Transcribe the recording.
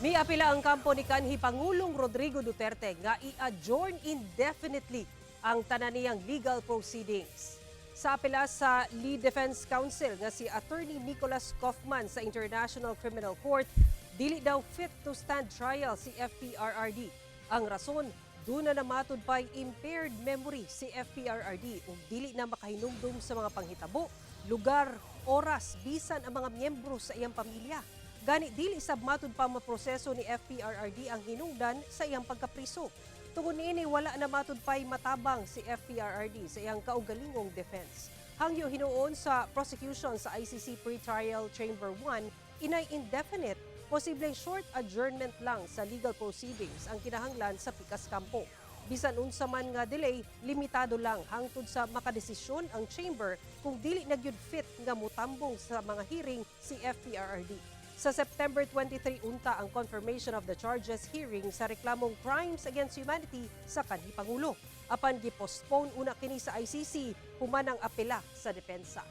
Miapila ang kampo ni kanhi Pangulong Rodrigo Duterte nga i-adjourn indefinitely ang tanan niyang legal proceedings. Sa apela sa lead defense counsel nga si Attorney Nicholas Kaufman sa International Criminal Court, dili daw fit to stand trial si FPRRD. Ang rason, duna na matud pay impaired memory si FPRRD ug dili na makahinumdum sa mga panghitabo, lugar, oras, bisan ang mga miyembro sa iyang pamilya. Gani dili sab matud pa maproseso ni FPRRD ang hinungdan sa iyang pagkapriso. Tungod niini, wala na matud pay matabang si FPRRD sa iyang kaugalingong defense. Hangyo hinuon sa prosecution sa ICC Pre-Trial Chamber 1, inay indefinite, posibleng short adjournment lang sa legal proceedings ang kinahanglan sa pikas kampo. Bisan unsa man nga delay, limitado lang hangtod sa makadesisyon ang chamber kung dili na gyud fit nga mutambong sa mga hearing si FPRRD. Sa September 23 unta ang confirmation of the charges hearing sa reklamong crimes against humanity sa kanhi Pangulo. Apan gipostpone una kini sa ICC human ang apela sa depensa.